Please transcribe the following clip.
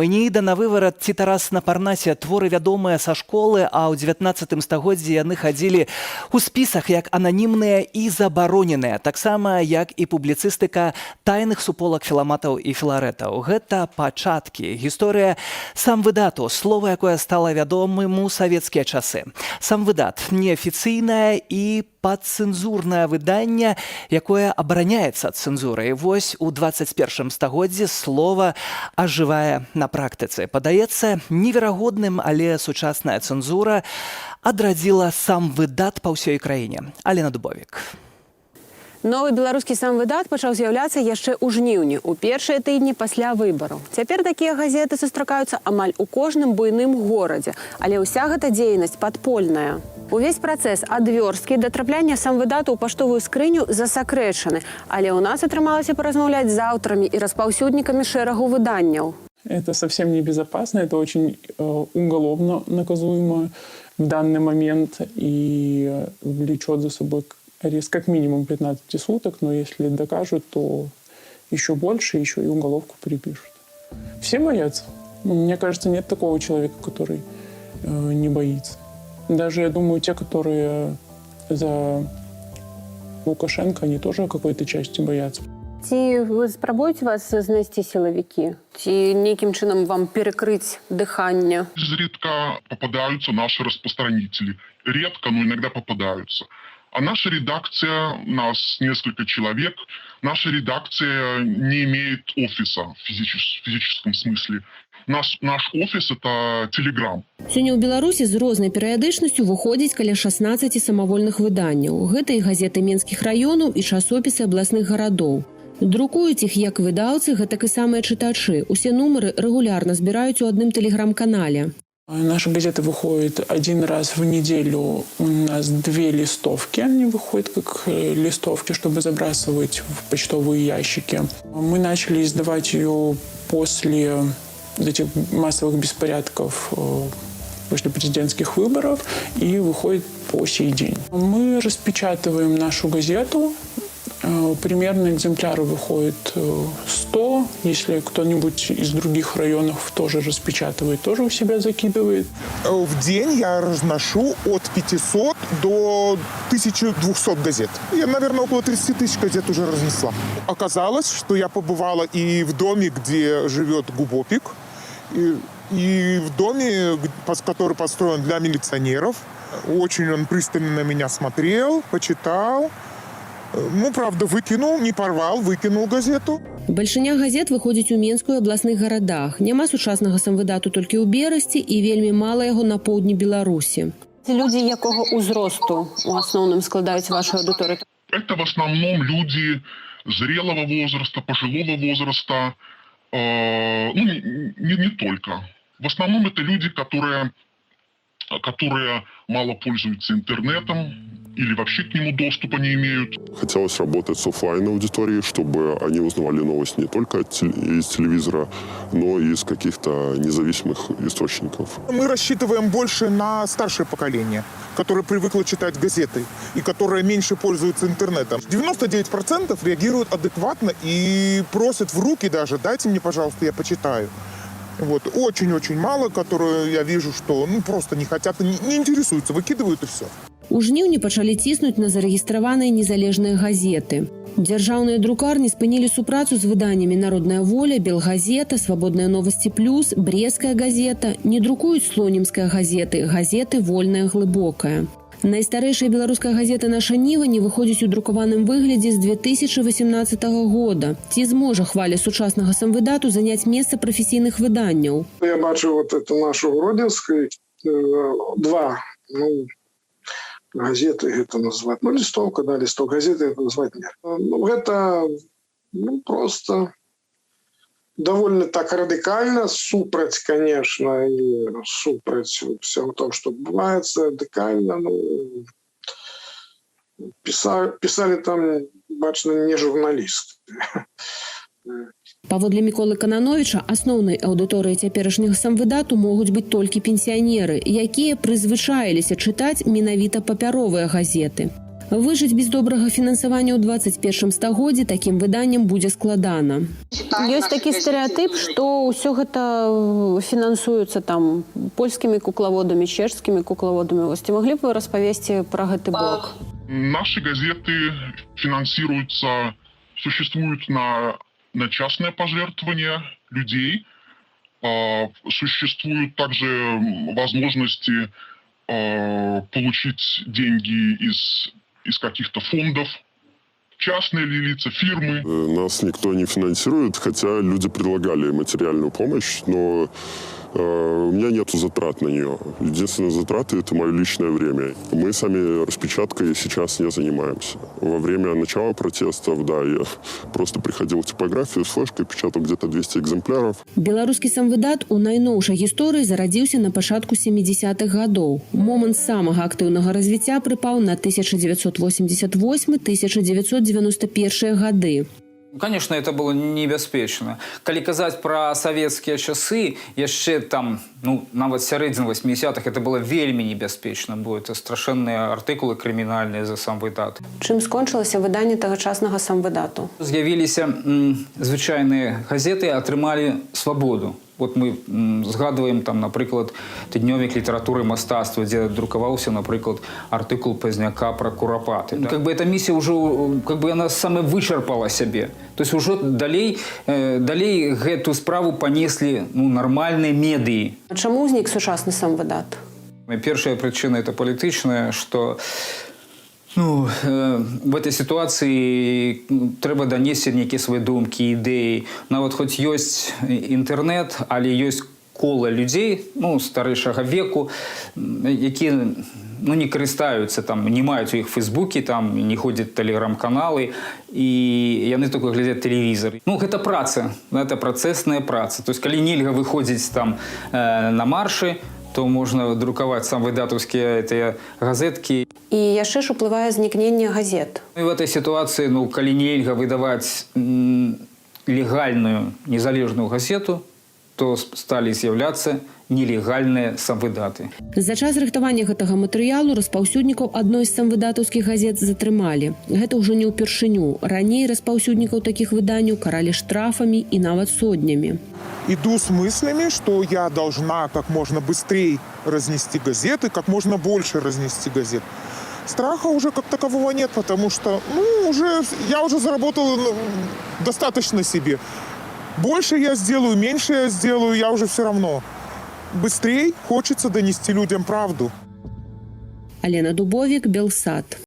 Энеіда навыварат ці Тарас на Парнасе — творы, вядомыя са школы, а ў 19 стагоддзі яны хадзілі ў спісах як ананімныя і забароненыя, таксама як і публіцыстыка тайных суполак філаматаў і філарэтаў. Гэта пачаткі, гісторыя самвыдату, слова, якое стала вядомым у савецкія часы. Самвыдат — неафіцыйнае і падцэнзурнае выданне, якое абараняецца ад цэнзуры. І вось у 21 стагоддзі слова ажывае на практыцы. Падаецца неверагодным, але сучасная цэнзура адрадзіла самвыдат па ўсёй краіне. Алена Дубовік. Новы беларускі самвыдат пачаў з'яўляцца яшчэ ў жніўні, у першыя тыдні пасля выбараў. Цяпер такія газеты сустракаюцца амаль у кожным буйным горадзе, але ўся гэта дзейнасць падпольная. Увесь працэс ад вёрсткі да трапляння самвыдату ў паштовую скрыню засакрэчаны, але ў нас атрымалася паразмаўляць з аўтарамі і распаўсюднікамі шэрагу выданняў. Это совсем небезопасно, это очень уголовно наказуемо в данный момент и влечет за собой арест как минимум 15 суток, но если докажут, то еще больше, еще и уголовку припишут. Все боятся. Мне кажется, нет такого человека, который не боится. Даже, я думаю, те, которые за Лукашенко, они тоже какой-то части боятся. Ці вы спрабуюць вас знайсці сілавікі? Ці нейкім чынам вам перакрыць дыханне? Изредка попадаются наши распространители. Редко, но иногда попадаются. А наша редакция, нас несколько человек, наша редакция не имеет офиса в физическом смысле. Наш офис – это Телеграм. Сёння ў Беларусі з рознай перыядычнасцю выходзіць каля 16 самавольных выданняў. Гэта і газеты менскіх раёнаў, і часопісы абласных гарадоў. Друкуюць іх як выдаўцы, гэтак і самыя чытачы. Усе нумары рэгулярна збіраюць у адным тэлеграм-канале. Наша газета выходит один раз в неделю. У нас две листовки. Они выходят как листовки, чтобы забрасывать в почтовые ящики. Мы начали издавать ее после этих массовых беспорядков, после президентских выборов, и выходит по сей день. Мы распечатываем нашу газету. Примерно экземпляров выходит 100. Если кто-нибудь из других районов тоже распечатывает, тоже у себя закидывает. В день я разношу от 500 до 1200 газет. Я, наверное, около 30 тысяч газет уже разнесла. Оказалось, что я побывала и в доме, где живет Губопик, и в доме, который построен для милиционеров. Очень он пристально на меня смотрел, почитал. Ну, правда, выкинул, не порвал, выкинул газету. Бальшыня газет выходзіць у Менску і абласных гарадах. Няма сучаснага самвыдату толькі ў Берасці, і вельмі мала яго на поўдні Беларусі. Людзі якога ўзросту у асноўным складаюць вашу аўдыторыю? Это в основном люди зрелого возраста, пожилого возраста, ну, не только. В основном это люди, которые мало пользуются интернетом или вообще к нему доступа не имеют. Хотелось работать с офлайн аудиторией, чтобы они узнавали новости не только из телевизора, но и из каких-то независимых источников. Мы рассчитываем больше на старшее поколение, которое привыкло читать газеты и которое меньше пользуется интернетом. 99% реагируют адекватно и просят в руки даже: «Дайте мне, пожалуйста, я почитаю». Вот. Очень-очень мало, которые я вижу, что, ну, просто не хотят, не интересуются, выкидывают, и все. У жніўні пачалі ціснуць на зарэгістраваныя незалежныя газеты. Дзяржаўныя друкарні спынілі супрацу з выданнямі «Народная воля», «Белгазета», «Свабодныя новасці плюс», «Брэсцкая газета», не друкуюць слонімскія газеты, газеты «Вольная», «Глыбокая». Найстарэйшая беларуская газета «Наша Ніва» не выходзіць у друкаваным выглядзе з 2018 года. Ці зможа хваля сучаснага самвыдату заняць месца прафесійных выданняў? Я бачу вот это нашу гродзенскую, два, ну, газеты это назвать, ну, листовка, да, листок газеты это назвать нет. Ну, гэта, ну, просто довольно так радыкальна, супраць, конечно, и супраць всего том, что адбываецца, радыкальна, ну, писали там, бачна, не журналісты. Паводле Міколы Канановіча, асноўнай аўдыторыяй цяперашняга самвыдату могуць быць толькі пенсіянеры, якія прызвычаіліся чытаць менавіта папяровыя газеты. Выжыць без добрага фінансавання ў 21 стагоддзі такім выданням будзе складана. Ёсць такі стэрэатып, што ўсё гэта фінансуецца там польскімі куклаводамі, чэшскімі куклаводамі. Вось ці маглі б вы распавесці пра гэты бок? Наши газеты финансируются, существуют на частное пожертвование людей. Существуют также возможности получить деньги из каких-то фондов, частные ли лица, фирмы. Нас никто не финансирует, хотя люди предлагали материальную помощь, но у меня нету затрат на нее. Единственные затраты – это мое личное время. Мы сами распечаткой сейчас не занимаемся. Во время начала протестов, да, я просто приходил в типографию с флешкой, печатал где-то 200 экземпляров. Беларускі самвыдат у найноўшай гісторыі зарадзіўся на пачатку 70-х гадоў. Момант самага актыўнага развіцця прыпаў на 1988-1991 гады. Конечно, это было небяспечна. Калі казаць пра савецкія часы, яшчэ там, ну, нават сярэдзіна 80-х, это было вельмі небяспечна, бо это страшэнныя артыкулы крымінальныя за самвыдат. Чым скончылася выданне тагачаснага самвыдату? З'явіліся звычайныя газеты, атрымалі свабоду. Вот мы згадваем там, напрыклад, тыднёвік літаратуры, мастацтва, дзе друкаваўся, напрыклад, артыкул Пазняка пра Курапаты. Да? Как бы эта місія ўжо, как бы, она самавычарпала сябе. То есть ўжо далей гэту справу панеслі, ну, нармальныя медыі. Чаму ўзнік сучасны самвыдат? Першая прычына — это палітычная, что, ну, в этой ситуации трэба данесці нейкія свае думкі, ідэі. Нават хоць ёсць інтэрнэт, але ёсць кола людзей, ну, старэйшага веку, якія, ну, не карыстаюцца там, не маюць у іх фейсбукі, там не ходзяць тэлеграм-каналы, і яны только глядзяць тэлевізор. Ну, гэта праца, это працэсная праца. То есть калі нельга выходзіць там на маршы, то можна друкаваць самвыдатаўскія гэтыя газеткі. І яшчэ ж уплывае знікненне газет. І в этой ситуации, ну, калі нельга выдаваць легальную незалежную газету, то сталі з'яўляцца нелегальныя самвыдаты. За час рыхтавання гэтага матэрыялу распаўсюднікаў адной з самвыдатаўскіх газет затрымалі. Гэта ўжо не ўпершыню. Раней распаўсюднікаў такіх выданняў каралі штрафамі і нават соднямі. Иду с мыслями, что я должна как можно быстрее разнести газеты, как можно больше разнести газет. Страха уже как такового нет, потому что, ну, уже, я уже заработала, ну, достаточно себе. Больше я сделаю, меньше я сделаю, я уже все равно. Быстрее хочется донести людям правду. Алена Дубовік, Белсат.